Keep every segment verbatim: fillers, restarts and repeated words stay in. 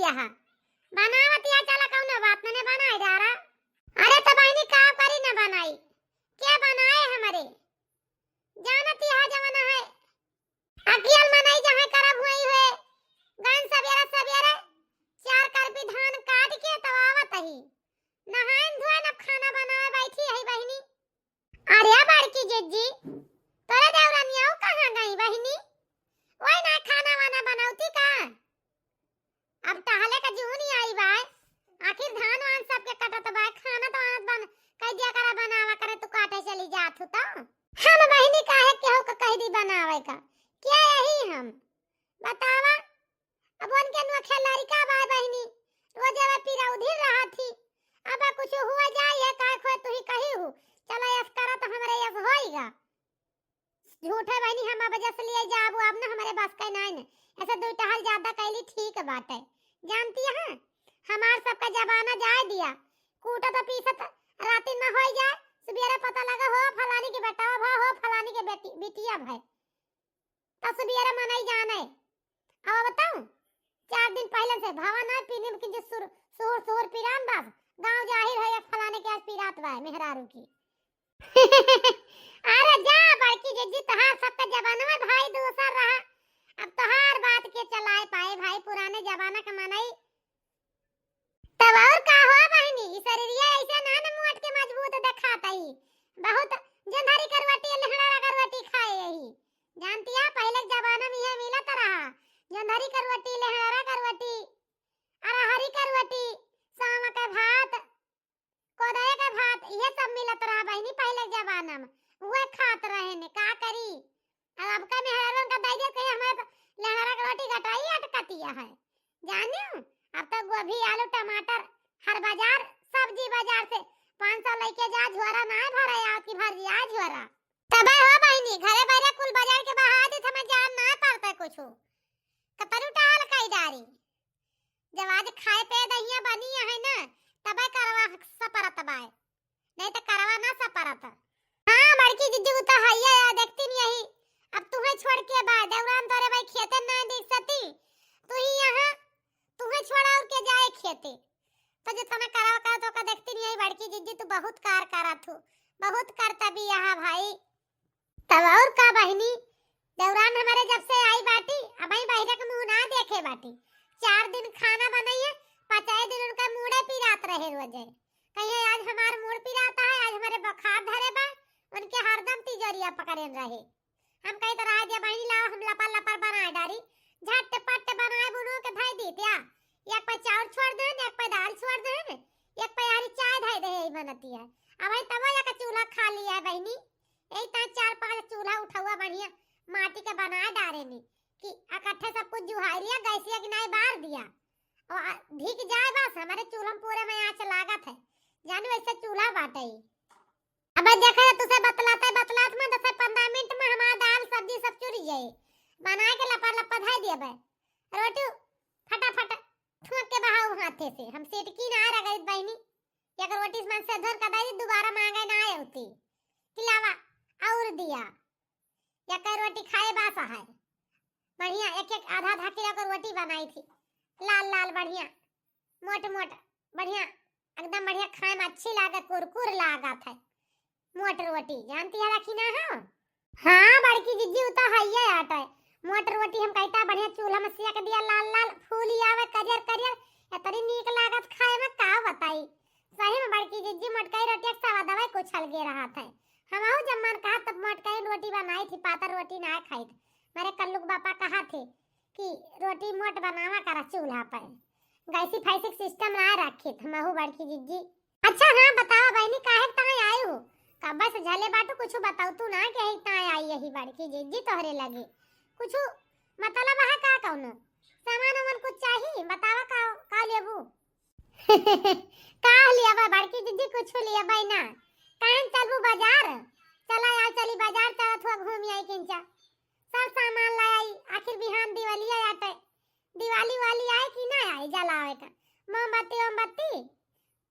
कहा, बनावत या चला कौनो बात न, ने बनाए डारा। अरे तो बहिनी का करी न बनाई, के बनाए हमरे? जानत या जमाना है, अकियल मनई जहाँ करब हुई है, गन सबेरे सबेरे चार करपी धान काट के तब आवत ही, नहाइन धोइन अब खाना बनावे बैठी है बहिनी। अरे बड़की जिज्जी, तोरे देवरनिया कहाँ गई बहिनी? वही ना खाना वाना बनौती का? अब टहले का जून ही आई बाय, आखिर धान वान सबके कटत बाय, खाना तो आनत बन कह दिया करा, बनावा करे, तू काटे चली जात हूँ तो। हम बहिनी काहे केहू के कह दी बनावे का, क्या यही हम बतावा? अब उनके नुआ खेल लड़का बाय बहिनी, रोज अब पीरा उधिर रहा थी। अब कुछ हुआ जाए है, काहे खोए तू ही कही हूँ, चला यस करा तो हमरे यस होइगा। झूठे बहिनी हम अब जस लिए जाबू, अब न हमरे बस के नाई न। ऐसे दुई टहल ज्यादा कैली ठीक बाटे। जानती है, हमार सबका जमाना जाए दिया, कूटत पीसत राती न होई जाए, सुबेरे पता लगा हो फलानी के बेटा भा हो फलानी के बेटी, बिटिया भा। त सुबेरे मनई जाने। अब बताऊं, चार दिन पहले से भवा न पीने में किंजो सुर, सुहुर, सुहुर पिरान बस। गाँव जाहिर है, एक फलाने के आज पिरात बा मेहरारू की। अरे जा बड़की जिज्जी, तोहार सबका जमाना में भाई दूसर रहा, अब तोहार बात के चलाए पाए भाई, पुराने जमाना के मनई। तब और का हुआ बहिनी, ई शरीरिया ऐसे ना न मोट के मजबूत देखात आई, बहुत जंधारी करवटी, लहड़ा करवटी खाए यही। जानती है, पहले के जमाना में यह मिलत रहा, जंधारी करवटी, लहड़ा करवटी, अरहरी करवटी, सामा के भात, कोदय के भात, इहे सब मिलत रहा बहिनी पहले के जमाना में, उहे खात रहे ने, का करी? अब, अब का मेहरारू का दाई दे कहे हमारे तो लहरा के रोटी घटाई अटकतिया है, जाने? अब तो गोभी, आलू, टमाटर, हर बाजार, सब्जी बाजार से पाँच सौ लेके जा, झोरा ना भरा, आओ की भर जी आ झोरा। तबे हो बहिनी, घरे बैरे कुल बाजार के बहा दे, हमें जान ना पड़ता कुछ। कतरू टहल कई डारी। जब आज खाए पे दहिया बनी है ना, तबे करवा सपरत बाय, नहीं तो करवा ना सपरत। हाँ, बड़की जिज्जी, उ तो हइया या, देखती नहीं यही। अब तुहे छोड़ के बा, देवरान तोरे भाई खेते ना दिख सती, तू ही यहाँ, तुहे छोड़ा और के जाए खेते। तो जितना करवा का तो का देखती नहीं यही, बड़की जिज्जी, तू बहुत कार करा थू, बहुत करता भी यहाँ भाई। तब और का बहिनी, देवरान हमारे जब से आई बाटी, अबही बहिरे के मुँह ना देखे बाटी। चार दिन खाना बनइहे, पाँचवे दिन उनका मूड़े पिरात रहे रोजे। कहिए आज हमार मूड़ पिराता है, आज हमारे बुखार धरे बा, उनके हरदम तिजोरिया पकड़ेन रहे। हम कही तो रहा दिया बहिनी, लाओ हम लपर लपर बनाए डारी, झट पट बनाए बुनो के धई दी त्या। एक पे चाउर छोड़ देन, एक पे दाल छोड़ देन, एक पे यारी चाय धई दे यही बनती है। अबही तबो एक चूल्हा खाली है बहिनी। यही ता चार पांच चूल्हा उठउआ बढ़िया माटी के बनाए डारे नी कि इकट्ठे सब कुछ जुहाई लिया, गैसिया की नाई बार दिया और आ, धिक जाए बस, हमारे चूल्हा में पूरे में आँच लागत है, जानी वैसे चूल्हा बाटे ही। अब देखे तुसे बतलाते बतलात में दस पन्द्रह मिनट में हमार दाल सब्जी सब चुर जाए, बनाए के लपा लपा धई दिया बे, रोटी फटाफट ठोक के बहाऊ हाथे से, हम सेटकी ना रगड़ित बहिनी, एक रोटी मन से धोन का दाई दोबारा मांगे ना आए होती। कि लावा और दिया, या कई रोटी खाए बासा है। बढ़िया एक एक आधा आधा किलो का रोटी बनाई थी, लाल लाल बढ़िया, मोट मोट, बढ़िया, एकदम बढ़िया, खाए में अच्छी लागे, कुरकुर लागत है। मोट रोटी जानती है कि ना हो? हाँ बड़की जिज्जी, उ तो हइये आटे। मोट रोटी हम कहता बढ़िया चूल्हा में सेक दिया, लाल लाल फूली आवे, करियर करियर, इतनी नीक लागत खाए में, का बताई। सही में बड़की जिज्जी, मोटकाई रोटी एक सवादवा कुछ अलगे रहत है। हमहू जब मन कहा तब मोटकाई रोटी बनाई थी, पातर रोटी ना खाई थी। मेरे कल्लू के बापा कहा थे कि रोटी मोट बनावा करा चूल्हा पर, गैसी फैसी सिस्टम ना रखी थी। हमहू बड़की जिज्जी। अच्छा हाँ बतावा बहिनी, काहे के ताई आई हो? कब्बे से झले बाटू, कुछ बताऊ तू ना कि यही ताई आई यही बड़की जिज्जी तोहरे लगे। कुछ मतलब है का कौनो? सामान उमान कुछ चाही? बतावा का, का लेबू? का लेबा बड़की जिज्जी, कुछ लेबा ना। काहे न चलबू बाजार? चला यार चली बाजार, चला थोड़ा घूम आई किंचा। सब सामान ला आई, आखिर बिहान दिवाली आटे। दिवाली वाली आए कि ना आए जलावे का मोमबत्ती ओमबत्ती।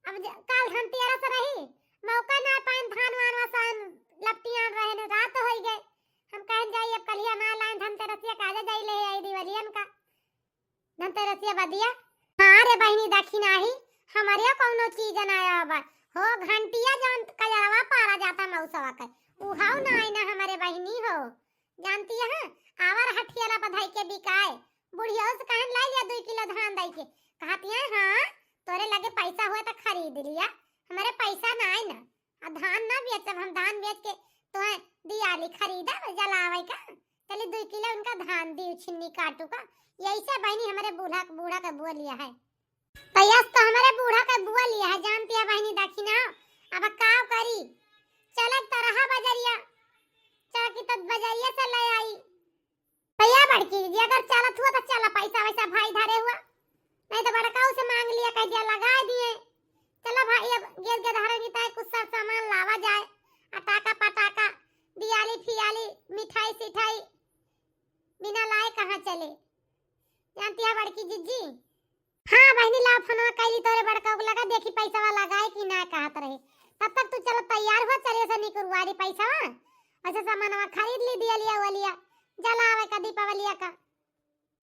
अब ज-, काल धनतेरस रही, मौका ना पाइन, धान वान वसान लपटियान रहे न, रात होई गए। हम कहन जाई अब कलिया ना लाइन धनतेरसिया का आजा जाई ले आई दिवालियन का। धनतेरसिया बदिया हाँ रे बहिनी, दखिनाही, हमरे कौनो चीज ना आवा। हो घंटिया जौन कजरवा पारा जाता मौसवा के, उहाऊ ना आई ना हमरे बहिनी हो। जानती है, आवर हठियाला पर धई के बिकाए। बुढ़िया से कहन लाई लिया दुई किलो धान दई के। कहती है, हाँ, तोरे लगे पैसा हुआ तो खरीद लिया, हमरे पैसा ना आई ना। आ धान ना बेचब हम, धान बेच के तोहे दियाली खरीदा जलावे का। चली दुई किलो उनका धान दी, छिन्नी काटू का। यही से बहिनी हमरे बूढ़ा, बूढ़ा के बुआ लिया है। तो यस तो हमरे बूढ़ा के बुआ लिया है, जानती है बहिनी, दखिना। अब का करी, चलत तो रहा बजरिया, चल की तो बजरिया से ले आई। भैया बड़की दीदी, अगर चलत हुआ तो चला, पैसा वैसा भाई धरे हुआ, नहीं तो बड़का उसे मांग लिया, कह दिया लगा दिए। चला भाई, अब गेल के धारे की ताई कुछ सर सामान लावा जाए, अटाका पटाका, दियाली फियाली, मिठाई सिठाई, बिना लाए कहाँ चले, जानती है बड़की जिज्जी। हाँ बहिनी, लाओ फोनवा कैली तोरे बड़का को लगा, देखी पैसा वाला लगाए कि ना कहत रहे। तब तक तू चलो तैयार हो, चलिए से निकुरवारी पैसा, ऐसे सामानवा खरीद ली, दिया लिया वो लिया, जलावे का दीपावलिया का।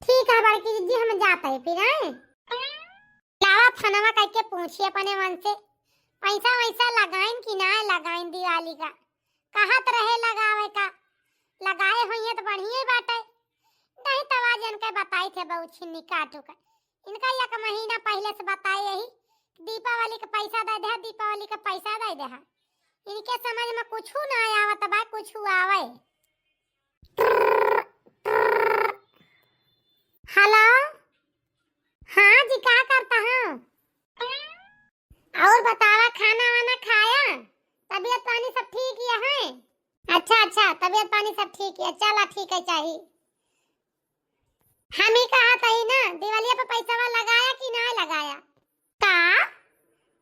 ठीक है बड़की जिज्जी, हम जाते हैं फिर, हैं? लावा फोनवा करके पूछी अपने मन से, पैसा वैसा लगाइन कि ना लगाइन दिवाली का। कहत रहे लगावे का, लगाए होइए तो बढ़िया ही बाटे। नहीं तो आज इनके बताई थे बहू छिन्नी काटू का। इनका एक महीना पहले से बताए यही, दीपावली का पैसा दे दे, दीपावली का पैसा दे दे। इनके समझ में कुछ ना आवत बा, कुछ आवे। हेलो, हाँ जी, का करता हूँ? और बतावा, खाना वाना खाया? तबीयत पानी सब ठीक ही है? अच्छा अच्छा, तबीयत पानी सब ठीक है, चला ठीक है चाही। हम ही कहा तही ना, दिवालिया पे पैसा लगाया कि ना लगाया? का?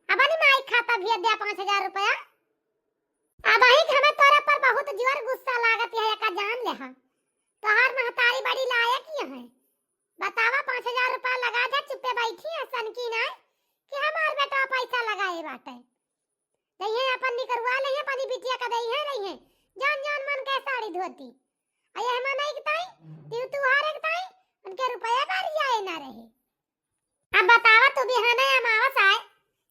अब नहीं माई खाता भी दिया पाँच हजार रुपया। अब ही हमें तोरे पर बहुत जोर गुस्सा लागत है, का जान ले हम। तोहार महतारी बड़ी लायक ही है। बतावा, पाँच हजार रुपया लगा दे, चुप्पे बैठी है, सनकी ना कि हमार बेटा पैसा लगाए बाटे। रही है अपन निकरवा ले, अपनी बिटिया का दही है, रही है जान जान मन के साड़ी धोती। आ ये हमार नहीं ताई, तू तुहार एक ताई, उनके रुपया बारी आए ना रहे। अब बतावा, तू बिहाने अमावस आए,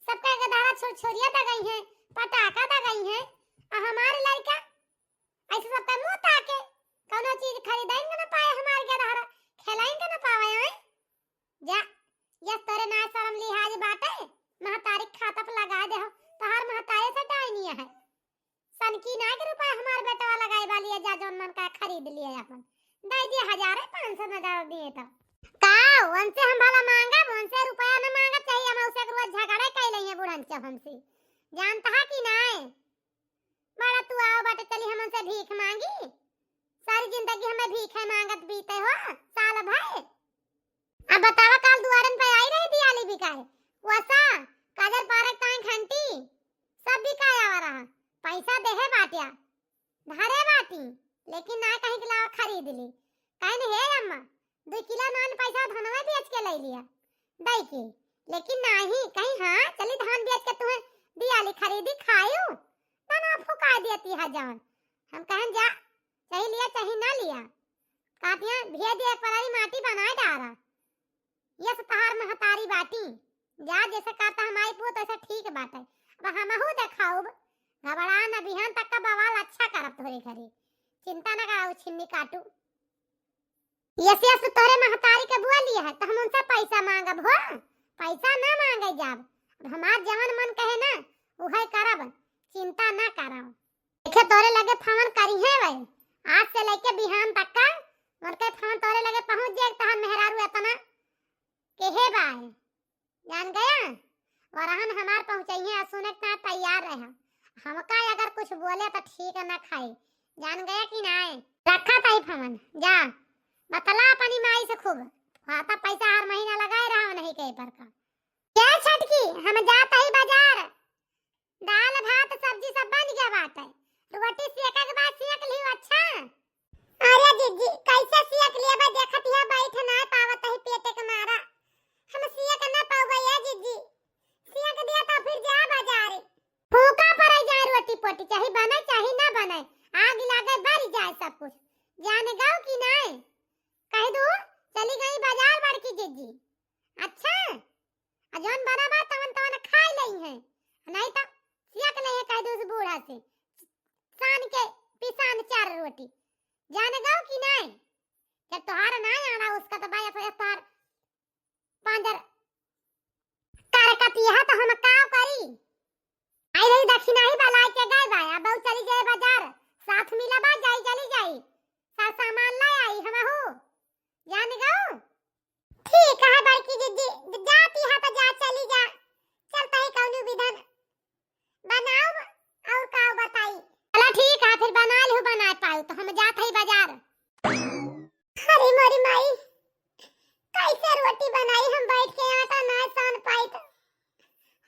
सबका के धारा छुरछुरिया दगई है, पटाखा दगई है, आ हमारे लड़का ऐसे सबका मुंह ताके, कौनो चीज खरीदाइन के न पाए, हमार के धारा खेलाइन के न पावे, आए? जा, यस तोरे ना शर्म लिहाज बाटे, महतारी खाता पे लगा दे हो, तोहार महतारी से डाइनिया है। सनकी ना के रुपया हमार बेटवा लगाए वाली है, जा जौन मन का खरीद लिए अपन। दे दिए हजारे पाँच सौ हजार दिए तो। का, उनसे हम भला मांगब, उनसे रुपया न मांगब, चाहिए हम उसे रोज झगड़े कैले हैं बुढ़न से हमसे। जानता है कि नाय? बड़ा तू आओ बाटे चली हमन से भीख मांगी। सारी जिंदगी हमें भीखे मांगत बीते हो, साल भर। अब बतावा, काल दुआरन पे आई रही दियाली बिकाए, वसा, काजर पारक ताई घंटी, सब बिकाए आवा रहा। पैसा देहे बाटिया, धरे बाटी, लेकिन ना कहीं के लावा खरीद ली। कहीं हे अम्मा, दो किलो नान पैसा धनवे बेच के ले लिया, दई के। लेकिन नाही, कहीं हाँ, चली धान बेच के तुम्हें दियाली खरीदी खायू, ना ना फुका देती है जान। हम कहन जा, चाहे लिया चाहे ना लिया, काटिया भेज दिया, एक परारी माटी बनाए डारा। यस तहार महतारी बाटी, जा जैसे कहता हमारी पूत वैसे ठीक बाटे। अब हमहू देखाउब, घबरा न, बिहान तक का बवाल अच्छा करब तोरे घरे। चिंता न करा, उ छिन्नी काटू। यस यस तोरे महतारी के बुआ लिया है तो हम उनसे पैसा मांगब हो, पैसा ना मांगे जाब। अब हमार जवन मन कहे ना उहे करब, चिंता ना करा। देखे तोरे लगे फोन करी है वही, आज से लेके बिहान तक का उनके फोन तोरे लगे पहुंच जाए, तहार मेहरारू इतना के हे बाय, जान गया? वरहन हमार पहुंचइहे आ सुने के ना तैयार रहे। हमका अगर कुछ बोले तो ठीक ना खाई, जान गया कि नाय? रखा ताई फोन, जा बतला अपनी माई से खूब, खाता पैसा हर महीना लगाए रहा नहीं कहीं पर का। क्या छटकी, हम जात ही बाजार, दाल भात सब्जी सब बन गया बाटे, रोटी सेके के बाद सेक लियो। अच्छा। अरे जिज्जी, कैसे सेक लिया बा, देखत हिया बैठ ना पावत ही पेटे के मारा, हम सेक ना पाउबे ये जिज्जी, सेक दिया तो फिर जा बाजारे। फूका पड़े जाए रोटी पोटी, चाहे बने चाहे ना बने, आग लागे बर जाए सब कुछ, जाने गऊ कि नाय? कह दू चली गई बाजार बड़की जिज्जी। अच्छा, सान के पिसान चार रोटी। जान गउ कि नाहीं? जब तोहार नाहीं आना उसका तो भाई, फिर तोहार पांजर करकतिया तो हम का करी? आई रही दक्षिणा ही बलाई के गए बा, अब उ चली जाए बाजार, साथ मिला बा, जाई चली जाई, साथ सामान ले आई हमहू। जान गउ? ठीक है बड़की दीदी, जाती है तो जा, चली जा, चलता है कौनो विधन बनाओ और का बताई। चला ठीक है, फिर बना लिहू, बना पाऊ तो हम जात है बाजार। अरे मोरी माई, कैसे रोटी बनाई हम बैठ के, आटा ना सान पाई तो।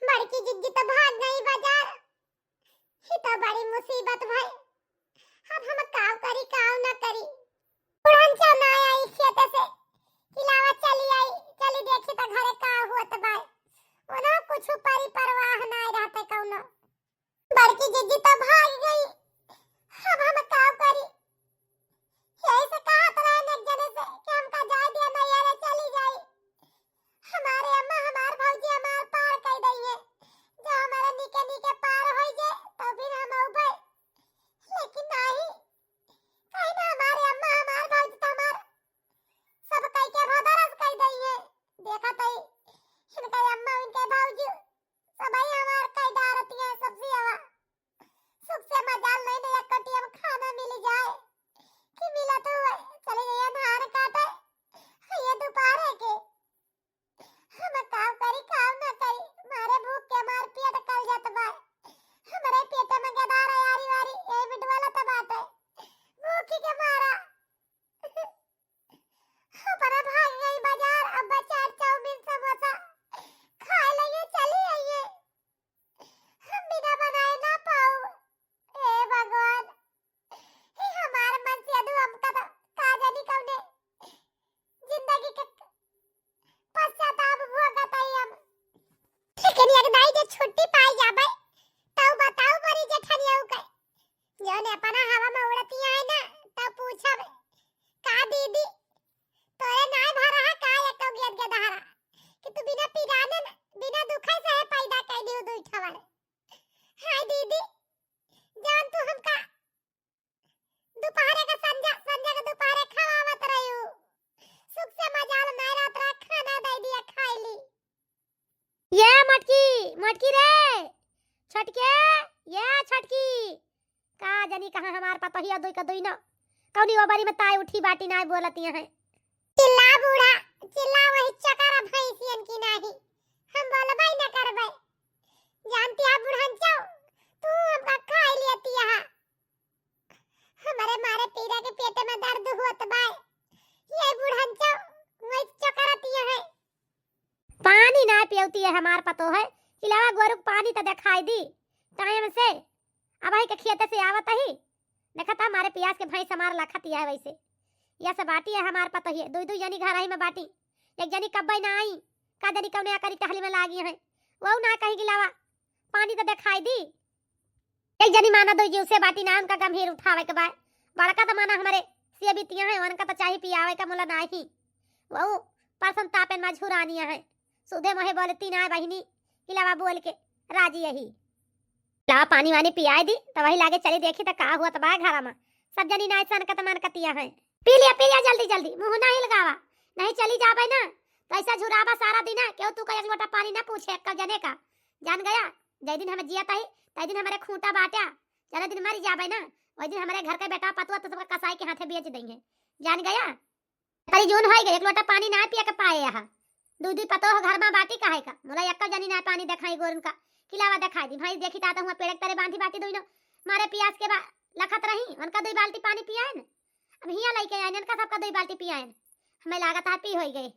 बड़की जिज्जी तो भाग गई बाजार। ये तो बड़ी मुसीबत भाई, अब हम काव करी काव ना करी। बुढ़न चौ ना आई खेत से, हिलावा चली आई, चली देखी तो घरे का होत बाय। उन्हों कुछ परी परवाह ना रहते कौनो। बड़की जिज्जी तो भाग गई, अब हम काव करी। यही से कहत रहे एक जने से कि हमका जाए दिया नैहरे चली जाई। हमारे अम्मा हमार भौजी हमार पार कई दई है, जो हमारे निके निके पार होई जाए तो फिर हम अउबे। लेकिन नाही, कहीं ना हमारे अम्मा हमार भौजी तो हमार सब कई के भदरस कई दई है। देखा तई इनके अम्मा इनके भौजी सबही हमार कई डारती है सब्जी हवा। सुख से मजाल नहीं, नहीं एक कटिया में खाना मिल जाए कि मिला तो हुए। चले जाइए धान काटे, ये दोपहर है के। हम काम करी, काम ना करी, मारे भूख के मार पेट कल जात बा। हमरे पेट में गदार है, आरी वारी, ये मिटवाला तो बात है। भूखी के मारा। अपना भाग गई बाजार, अब चाट चाउमीन समोसा खाए लइए, चली आइए। हम बिना बनाए ना पाऊ। हे भगवान, हे हमार मन से अदू हमका तो का जानी कौने जिंदगी के पश्चाताप भोगत हई हम। लेकिन एक दाई जे छुट्टी पाई जाबे, तब बताऊ बड़ी जेठनिया के। जौन अपना हवा में उड़तिया है ना, तब पूछब, "का दीदी, तोरे नाय भरा है का एको गेद गदहरा? कि तू बिना पिराने न, बिना दुखे से है पैदा कर दियो दुई ठवारे। हाय दीदी, जान तू हमका दोपहरे का संझा, संझा के दोपहरे खवावत रहियो। सुख से मजाल नाय रात रहा, खाना दे दिया, खाई ली।" ये मटकी, मटकी रे, छटके, ये छटकी, का जानी कहाँ हमार पतोहिया दुई का दुई न, कौनी ओबरी में ताई उठी बाटी नाय बोलतिया है। चिल्ला बूढ़ा, चिल्ला वही चकर भैंसियन की नाही, हम बोलबे न करबे। जानती है बुढ़न चौ, तू हमका खाई लेती है। हमरे मारे पीरा के पेट में दर्द होत बाय। ये बुढ़न चौ, वही चकरतिया है। पानी ना पियौती है हमार पतो है, इलावा गोरु के पानी त देखाई दी टाइम से। अब ही के खेते से आवत ही, देखत हमारे पियास के भैंस हमार लखतिया है वैसे। या सब बाटी है हमार पतो है, दुई दुई जनी घर ही में बाटी, एक जनी कब्बे ना आई, का जनी कौने अकरी टहली में लागी है, वो ना कहीं गिलावा पानी त देखाई दी। एक जनी माना दो जीव से बाटी ना, उनका गंभीर उठावे के बा। बड़का त माना हमरे से बितिया है, उनका त चाही पियावे का मुला नाही। वहू परसन तापन मझुरानिया है। सुधे मोहे बोलती ना बहिनी, इलावा बोल के राजी यही। लावा पानी वानी पियाए दी, त वही लागे चली देखी त का हुआ त बा घरा में। सब जनी ना ऐसा अनकत मनकतिया है। पी लिया, पी लिया जल्दी जल्दी, मुँह ना हिलगावा, नहीं चली जाबे ना, त ऐसा झुराबा सारा दिन है, केहू तू का एक लोटा पानी ना पूछे, एक जने का। जान गया, जय दिन हम जिया तही, तय दिन हमारे खूंटा बाटा, जने दिन मर जाबे ना, वही दिन हमारे घर के बेटा पतुआ तो सबका कसाई के हाथे बेच देंगे। जान गया, तरी जून होई गई, एक लोटा पानी ना पिया के पाए यहाँ। दू दू पतोह घर में बाटी काहे का, मुला एक जनी ना पानी देखाई गोरन का, किलावा देखाई दी। भाई देखी तात हुआ पेड़ के तरे बांधी बाटी दुइनो, मारे पियास के बा लखत रही, उनका दुई बाल्टी पानी पियाए न। अब हिया लइके आए, इनका सबका दुई बाल्टी पियाए न। हमें लागत है पी होई गए,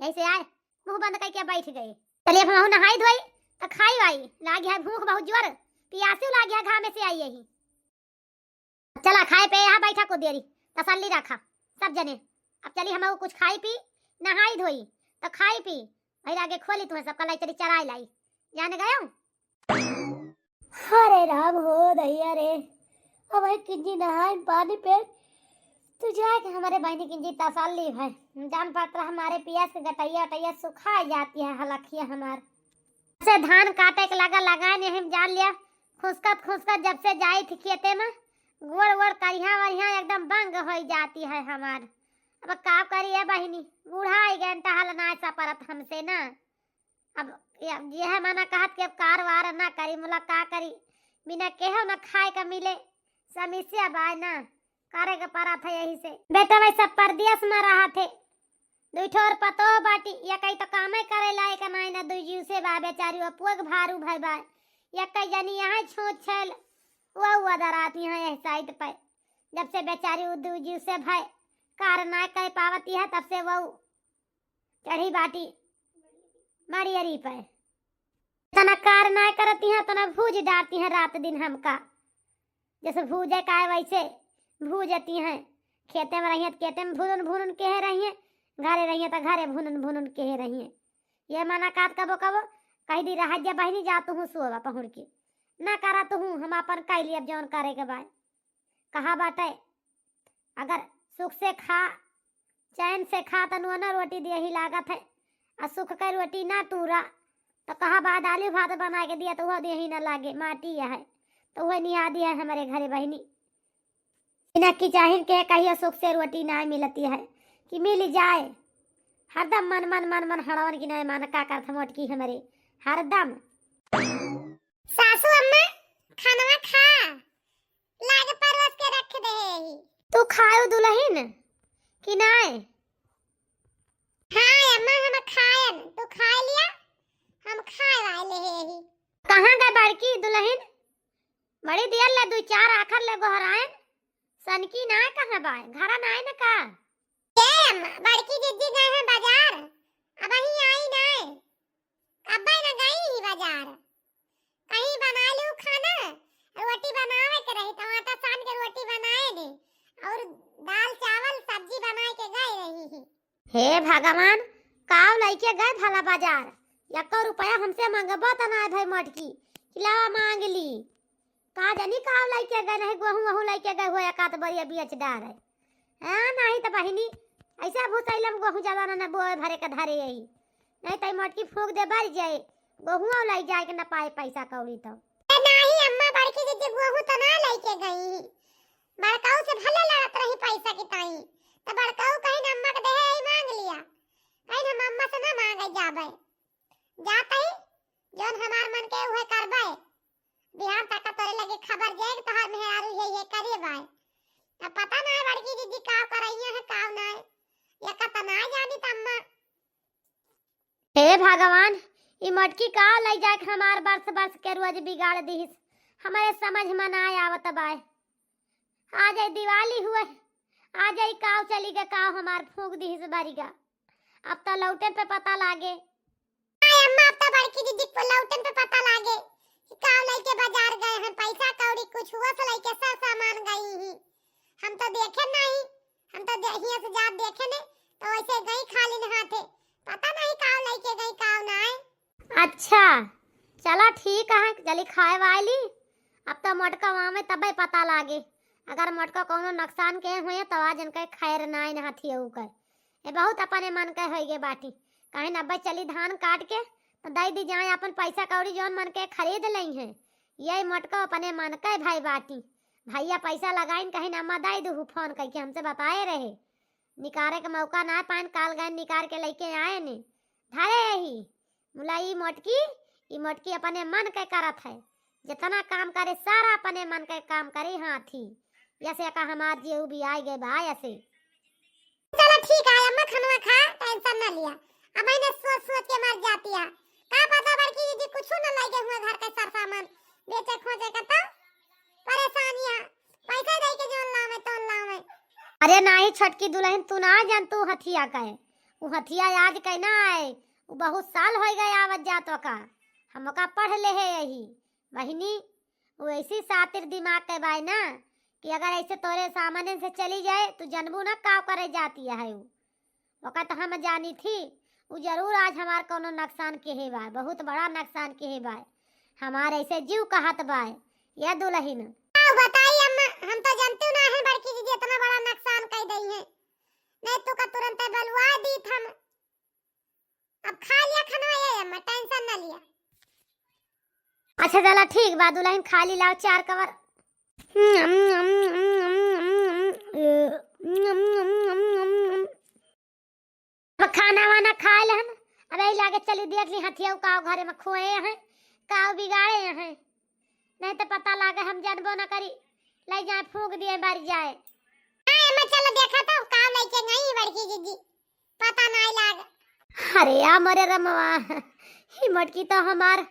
यही से आए, मुंह बंद करके बैठ गए। चलिए अब हम नहाई धोई, त खाई वाई, लागी है भूख बहुत जोर, पियासी लागी है, घामे से आई यही। चला खाए पे यहाँ बैठा को देरी, तसल्ली रखा सब जने। अब चली हम कुछ खाई पी, नहाई धोई, त खाई पी, वही आगे खोली तुम्हें सबका लाई चली चराई लाई, जाने गयो। अरे राम हो दैया रे, अब वही किंजी नहाई पानी पे, तू जाके हमारे बहनी किंजी तसल्ली भाई, जान पड़ता हमारे पियास के गटैया उटैया सुखा जाती है हलखिया हमार। से धान काटे के लगा लगाए ने हम जान लिया, खुसकत खुसकत जब से जाई थी खेते में, गोड़ वोड़ करिहा वरिहा एकदम बंग होई जाती है हमार। अब का करी ए बहिनी, बूढ़ाई गए, टहल नाय सपरत हमसे ना। अब ये, यह मना कहत कि अब कार वार ना करी, मुला का करी, बिना केहू ना खाए का मिले, समस्या बाय ना, करे के पड़त है यही से। बेटा भाई सब परदेस में रहत है, दुई ठो और पतोह बाटी, या कई तो कामे करे लायक नाय ना, दुई जीव से बा बेचारी, अपुआ के भारू भाई बा, या कई जनी यहाँ छोट छल, वो हुआ दरात यहाँ यह साइड पे, जब से बेचारी उ दुई जीव से भाई कार ना कह पावती है, तब से वो चढ़ी बाटी मड़ियरी पे। तना कार ना करती हैं, तना भूज डारती हैं रात दिन हमका। जैसे भूजे का है वैसे भूजती हैं। खेते में रहिए तो खेते में भूनन भूनन केहे रहिए, घरे रहिए तो घरे भूनन भूनन केहे रहिए। ये मना कात कबो कबो कह दी, "रह जा बहिनी, जा तुहूँ सोवा पहुड़ के, ना करा तुहूँ, हम अपन कह ली अब जौन करे के बाय।" कहा बाटे, अगर सुख से खा, चैन से खा, त नून रोटी देही लागत है, आ सुख के रोटी ना तूरा, त कहा बाद आलू भात बना के दिया, त वह देही ना लागे, माटी है, त वह निहा दिया है हमरे घरे बहिनी। इना की चाहिन के कहियो सुख से रोटी ना मिलती है, कि मिल जाए, हरदम मन, मन, मन, मन हड़वन की ना मन का करत मोटकी हमरे, हरदम। सासू अम्मा, खानवा खा, लाग परोस के रख दे ही। तू खायो दुलहिन कि नाय? हाँ अम्मा, हम खायन, तू खाय लिया, हम खाय वाले ही। कहाँ गए बड़की दुलहिन? बड़ी देर ले दुई चार आखर ले गोहरायन, सनकी नाय कहाँ बाय, घरा नाय न का? ए अम्मा, बड़की जिज्जी गए हैं बाजार, अबहीं आई नाय। अब्बे न गई ही बाजार, कहीं बना लू खाना, रोटी बनावे के रही तो आटा सान के रोटी बनाए ने, और दाल चावल सब्जी बनाए के गए रही ही। हे भगवान, काव लइके गए भला बाजार, एको रुपया हमसे मंगबो त ना भाई मोटकी, कि लावा मांग ली। का जानी काव लइके गए, नहीं गोहूँ वहूँ लइके गए हो, एकात बरिया बेच डारे। हाँ, नहीं त बहिनी, ऐसा भूसैलम गोहूँ जवाना न बोए भरे के धरे यही। नहीं त ई मोटकी फूंक दे बर जाए, गोहूँ लइ जाए के न पाए पैसा कौड़ी तो। ए, नहीं अम्मा, बड़की दीदी गोहूँ त ना लइके गई। बड़काऊ से भले लड़त रही पैसा की ताई, त बड़काऊ कहीं अम्मा के देहे यही मांग लिया। कहीं हम अम्मा से ना मांगे जाबे। जात ही, जौन हमार मन के उहे करबे। बिहान तक तोरे लगे खबर जाए कि तोहार मेहरारू ये, ये करे बाय। अब पता ना है बड़की दीदी काव करइया है, काव ना है। ये का त ना जानी त अम्मा। हे भगवान, ई मोटकी काव लइ जाए के हमार बरस बरस के रोज बिगाड़ दिहिस। हमरे समझ में ना आवत बाय। आ जाए दिवाली हुए, आ जाए काव चली गे, काव हमार फूंक दिहिस बरिगा। अब त लौटे पे पता लागे। हाय अम्मा, अब त बड़की दीदी को लौटन पे पता लागे कि काव लइके बाजार गए हैं, पैसा कौड़ी कुछ हुआ से लइके सब सामान गई ही। हम तो देखे नहीं, हम तो दे-, हियां से जात देखे ने, तो वैसे गई खाली हाथे, पता नहीं काव लइके गई, काव ना आए। अच्छा, चला ठीक है, चली खाए वाए ली। अब तो मोटका वहाँ में तबे पता लागे, अगर मोटका कौनो नुकसान के हुए तो आज इनके खैर ना आए न हथिया ऊ के। ए बहुत अपने मन के होई गे बाटी। कहीं न अब्बे चली धान काट के, तो दई दी जाए अपन पैसा कौड़ी जौन मन के खरीद लई हैं। ये मोटको अपने मन के भाई बाटी। भैया पैसा लगाइन कहीं न अम्मा दई दू फोन करके हमसे बताए रहे। निकारे के मौका ना पाइन, काल गए निकार के लइके आए ने। धरे यही। मुला ई मोटकी, ई मोटकी अपने मन के करत है। जितना काम करे सारा अपने मन के काम करे हाथी। यसे का हमार जेऊ भी आए गए बा यसे। चला ठीक है अम्मा, खनवा खा, tension ना लिया। अब इन्हें सोच सोच के मर जाती है। का पता बड़की दीदी कुछ न लइके हुए घर के सर सामान बेचे खोजे के तो परेशानियां, पैसा दे के जोन लावे तोन लावे। अरे नाही छोटकी दुलहिन, तू ना जान तू हथिया का है। उ हथिया आज के ना आए, उ बहुत साल होई गए आवत जात ओका। हम ओका पढ़ ले है यही। बहिनी, उ ऐसी सातिर दिमाग के बाय ना कि अगर ऐसे तोरे सामने से चली जाए तो जनबू ना काव करे जाती है उ। ओका तो हम जानी थी, उ जरूर आज हमार कोनो नुकसान केहे बाय, बहुत बड़ा नुकसान केहे बाय। हमार ऐसे जीव कहत बाय, या दुलहिन। आओ बताई अम्मा, हम तो जानते ना है बड़की दीदी इतना बड़ा नुकसान कर दई है। नहीं तो का तुरंत बलवा दी हम। अब खा लिया खाना ये अम्मा, tension ना लिया। आ अच्छा चला ठीक बा, दुलहिन खाली लाव चार कवर। अब खाना वाना खाए लेहन, अब यही लागे चली देख ली हथिया काव घरे में खोए हैं, काव बिगाड़े हैं, नहीं तो पता लागे हम जानबो ना करी, ले जाए फूंक दिए मर जाए। हाँ, एमे चलो देखा तो काव लेके गई बड़की जीजी, पता नहीं लाग। अरे या मोरे रमवा, ही मोटकी तो हमार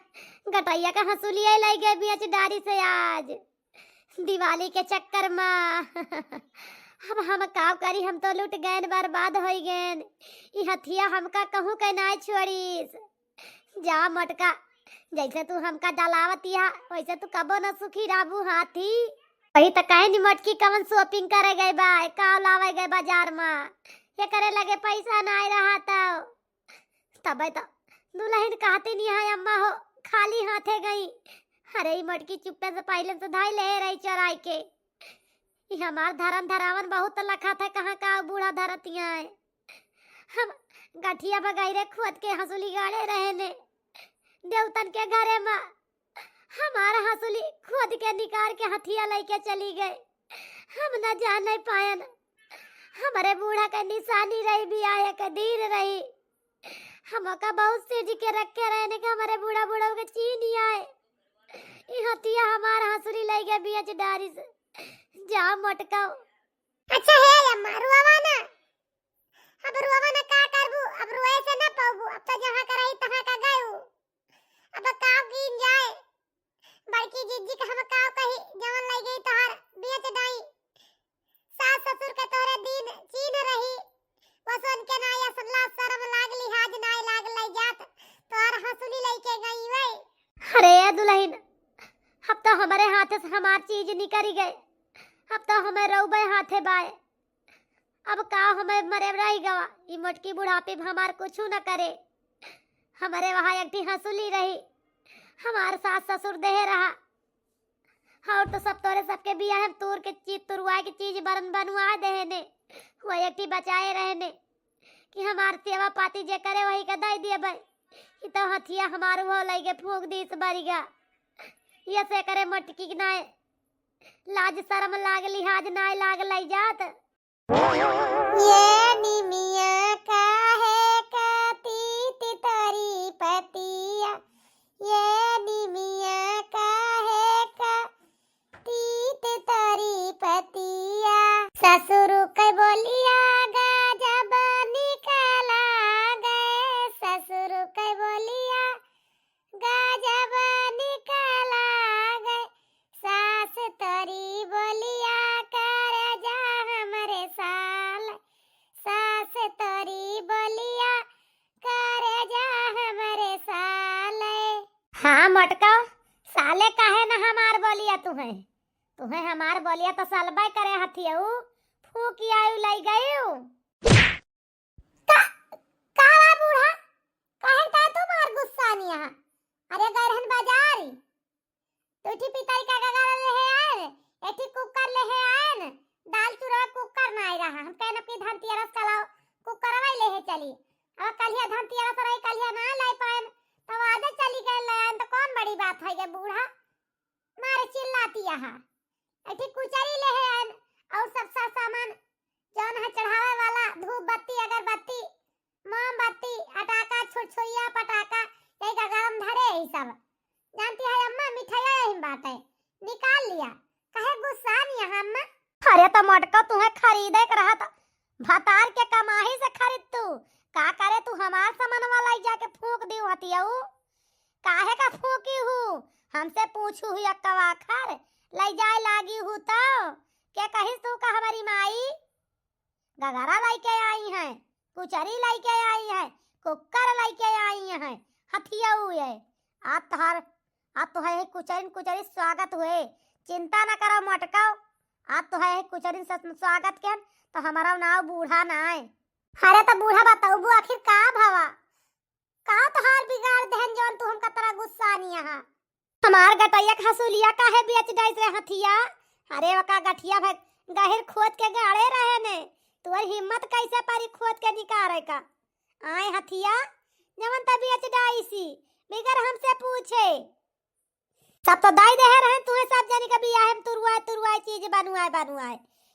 गटैया का हंसुलिया ले गए बियाच डारी से आज। दिवाली के चक्कर मा अब हम काव करी, हम तो लुट गएन, बर्बाद होई गएन। ई हथिया हमका कहूँ के नाय छोड़ीस। जा मोटका, जैसे तू हमका डलावतिया, वैसे तू कबो न सुखी रहबू हाथी। वही त कहे नी मोटकी, कवन shopping करे गए बा, काव लावे गए बाजार मा, ये करे लगे पैसा नाय रहा तो तबे तो दुलहिन कहती नहीं है अम्मा हो, खाली हाथे गई। अरे ई मोटकी चुप्पे से पहले से धाई ले रही चोराई के। ई हमार धरम धरावन बहुत लखा था, कहाँ का बूढ़ा धरतिया है। हम गठिया बगैरे खोद के हंसुली गाड़े रहे ने देवतन के घरे मा, हमार हंसुली खोद के निकाल के हथिया लेके चली गए। हम न जाने पायन, हमरे बूढ़ा के निशानी रही, बियाह के दिन रही। हमका बहुत सेज के रखे रहने के हमरे बूढ़ा बूढ़ा के चीन आए। ई हथिया हमार हंसुली ले गए बियाच डारी से। जा मोटका। अच्छा हे अम्मा, रुआवा ना। अब रुआवा ना का करबू? अब रुए से ना पाबू। अब तो जहाँ का रही तहाँ का गयू। अब का कीन जाए? बड़की जीजी के हम का कही, जवन ले गई तोहार बियाच डाई। सास ससुर के तोहरे दिन चीन रही, वसुन के ना असला शरम लाग, लिहाज ना लाग, ले जात तोहर हंसुली लेके गई वै। अरे ए दुलहिन, अब तो हमरे हाथे से हमार चीज निकरी गए, अब तो हमें रउबे हाथे बाए। अब का हमें मरे रही गवा, ई मोटकी बुढ़ापे में हमार कुछ न करे। हमरे वहाँ एक ठी हंसुली रही, हमार सास ससुर देहे रहा, और तो सब तोरे सबके बियाह हम तूर के चीज, तुरवाए के चीज बरन बनवाए देहे ने, वो एक ठी बचाए रहे ने कि हमार सेवा पाती जे करे वही के दे देबे। ई तो हथिया हमार वो लइके फूंक दीस बरिगा। ये से करे मोटकी के नाय लाज शरम लाग, लिहाज नाय लाग लई जात। ये निमिया काहे का तीत तरी पतिया, ये निमिया काहे का तीत तरी पतिया। ससुर के बोलिया गजब निकला गए, ससुर के बोलिया गजब निकला गए, सास तोरी बोलिया करे जा हमरे साल, सास तोरी बोलिया करे जा हमरे साल। हाँ मोटका, साले काहे ना हमार बोलिया तुहे, तुहे हमार बोलिया तो सलबे करे हथियऊ, फूकी आयु लई गयू। का, का बा बूढ़ा? काहे का तू मार गुस्सा नहीं यहाँ? अरे गए रहन बाजारी, दू ठी पितरी का गगरा लेहे आएन, एक ठी कुकर लेहे आएन, दाल चूरा कुकर नाई रहा। हम कहन कि धनतेरस का लाओ कुकर वही लेहे चली। अब कलिया धनतेरस रही, कलिया ना लाई पाएन, तब आजे चली गए ले आएन, तो कौन बड़ी बात है ये बूढ़ा? मारे चिल्लाती यहाँ। एक ठी कुचरी लेहे आएन और सब सर सामान जौन है चढ़ावे वाला धूप बत्ती, अगरबत्ती, मोमबत्ती, अटाका, छुरछुरिया, पटाका, यही का गरम धरे यही सब। जानती है अम्मा, मिठाइया यही में बाटे, निकाल लिया। काहे गुस्सा नहीं है अम्मा? अरे तो मोटका तुहे खरीदे के रहा तो भतार के कमाही से खरीद तू, का करे तू हमार सामानवा लाई जाके फूंक दियो हथियऊ? काहे का फूंकी हूँ? हमसे पूछू हुई अक्कवा खर, लई जाए लागी हूँ तो? के कहिस तू का हमारी माई? गगरा लइके आई हैं, कुचरी लइके आई हैं, कुकर लइके आई हैं, हथियऊ ये। आ तोहर, आ तोहर कुचरिन कुचरी स्वागत हुए। चिंता न करो मोटकऊ, आ तोहर कुचरिन स-, स्वागत के तो हमारा नाव बूढ़ा ना है। अरे तो बूढ़ा बताऊ आखिर का भवा? का तोहार बिगाड़ देहन जौन तू हमका तरह गुस्सा नहीं यहाँ? हमार गटैया के हसूलिया काहे बेच डाइस रे हथिया? अरे ओका गठिया भे गहिर खोद के गाड़े रहे ने। तोर हिम्मत कैसे परी खोद के निकारे का? आए हथिया, जवन त बेच डाइसी, बिगर हमसे पूछे। सब तो दाई देहे रहन तुहे, सब जनी के बियाहे में तुरुआए तुरुआए चीज बनुआए बनुआए।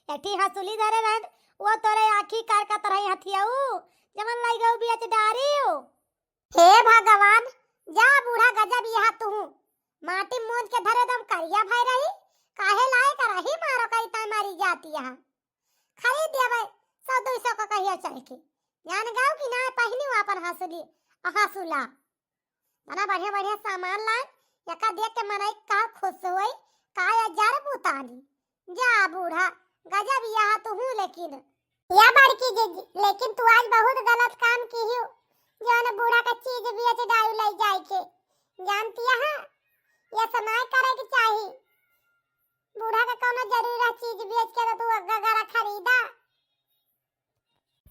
एक ठी हँसुली धरे रहन, वो तोरे आँखी कार का तरह हथियाऊ, जवन लइ गऊ बियाच डारियो। हे भगवान, जा बूढ़ा गजब यहा तुहू। माटी मूंद के धरे दम करिया भय रही, काहे लायक रही मारो कई ताई मारी जाती यहा। खरीद देबे सौ दुई सौ का कहिया चल के। जान गऊ कि ना पहिनी अपन हँसुली, हँसुला। बड़ा बढ़िया बढ़िया सामान लाए, एका देख के मनई का खुश होई, का हजार बुतानी। जा बूढ़ा, गजब यहा तुहू लेकिन। या बड़की जीजी, लेकिन तू आज बहुत गलत काम किहू, जौन बूढ़ा का चीज बेच डालू लइ जाए के। जानती है, ये समय करे के चाही। बूढ़ा का कौनो जरूरी रह चीज बेच के तो तू गगरा खरीदा।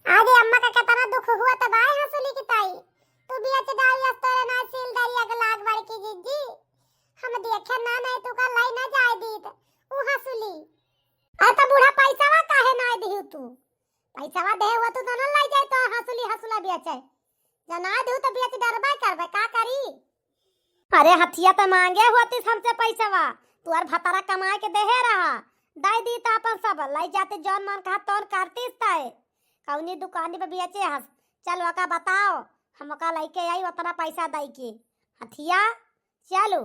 आज अम्मा का कितना दुख हुआ तब आए हँसुली की ताई। तू बेच डालू अस तोरे ना सील दरिया के लाग बड़की जीजी। हम देखे ना नहीं तू का लाई ना जाए दीत। ऊ हँसुली। अरे तो बूढ़ा पैसावा काहे ना दिहू तू? पैसावा दे हुआ तू तो ना लाई जाए तो हँसुली हँसुला बेचे। जब ना दिहू तो बेच डरबे करबे, का करी? अरे हथिया तो मांगे होतीस हमसे पैसावा, तू और भतारा कमाए के देहे रहा। दाई दी तो अपन सब लाई जाते जौन मन कहा तौन करतीस तय। कौनी दुकानी पे बेचे हस, चल ओका बताओ, हम ओका लइके आई उतना पैसा दई के। हथिया, चलो,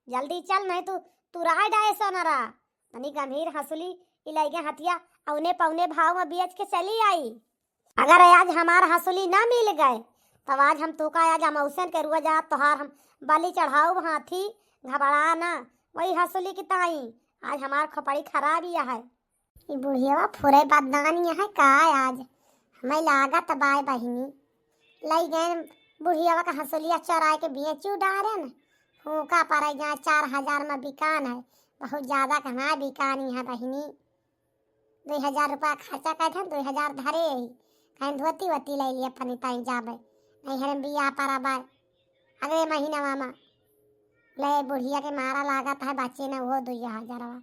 जल्दी चल, नहीं तू तुराए डाए सोनरा। तनी गंभीर हँसुली, ई लइके हथिया, औने पौने भाव में बेच के चली आई। अगर आज हमार हँसुली ना मिल गए, तब आज हम तोका आज अमौसन के रुआ जा तोहार हम बलि चढ़ाउब हाथी, घबरा ना। वही हँसुली की ताई, आज हमार खोपड़ी खराब ही है। ई बुढ़ियावा फुरे बदनामी है का आज? हमें लागत बाय बहिनी। लई गए बुढ़ियावा का हँसुलिया चोराए के बेचू डारेन। फूका पड़े जाए चार हजार में बिकान है। बहुत ज्यादा कहाँ बिकानी है बहिनी। दुई हजार रुपया खर्चा करे थे, दुई हजार धरे ही। कहीं धोती वोती ले लिए अपनी ताई जाबे। नहीं हरम बियाह पर आबे। अगले महीना मामा। ले बुढ़िया के मारा लागत है बच्चे ने वो दुई हजारवा।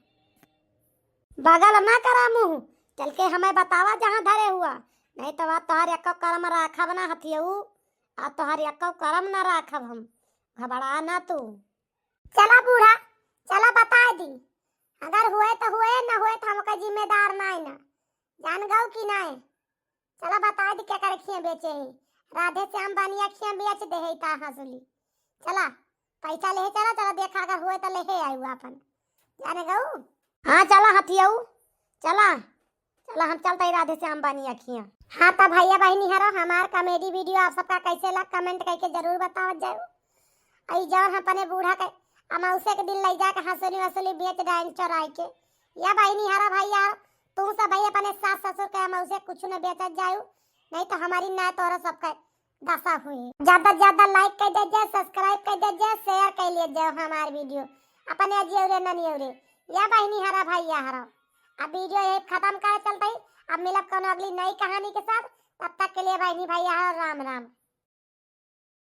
बगल ना करा मुँह, चल के हमें बतावा जहाँ धरे हुआ, नहीं तो आज तोहार एको करम राखब ना हथियऊ, आज तोहार एको करम ना राखब हम, घबरा ना तू। चला बूढ़ा, चला बताए दी, अगर हुए तो हुए, न हुए तो हमका जिम्मेदार नाय ना, जान गऊ कि नाय। चला बताए दी केकर खिया बेचे ही, राधे श्याम बनिया खिया बेच दे है ता हँसुली। चला पैसा लेहे चला, चला देखा अगर हुए तो लेहे आयु अपन। जाने गऊ? हाँ चला हथियऊ, चला, चला हम चलते ही राधे श्याम बनिया खिया। हाँ तो भैया बहिनी हरो, हमार comedy video आप सबका कैसे लग comment करके जरूर बतावत जाओ। अई जौन हम अपने बूढ़ा के अमावस्या के दिन लई जाके हँसुली वसुली बेच डाइन चोराई के। या बहिनी हरा भैया, तू सब भाई अपने सास ससुर के अमावस्या कुछ न बेचत जाओ, नहीं तो हमारी ना तोरा सबका दशा हुई। ज्यादा से ज्यादा like कर दे जे, subscribe कर दे जे, share कर लिए जे हमार video अपने अजियौरे ननियौरे। या बहिनी हरा भैया हरा, अब video यही खत्म करे चलते ही, अब मिलब कोनो अगली नई कहानी के साथ। तब तक के लिए बहिनी भैया हरा राम राम।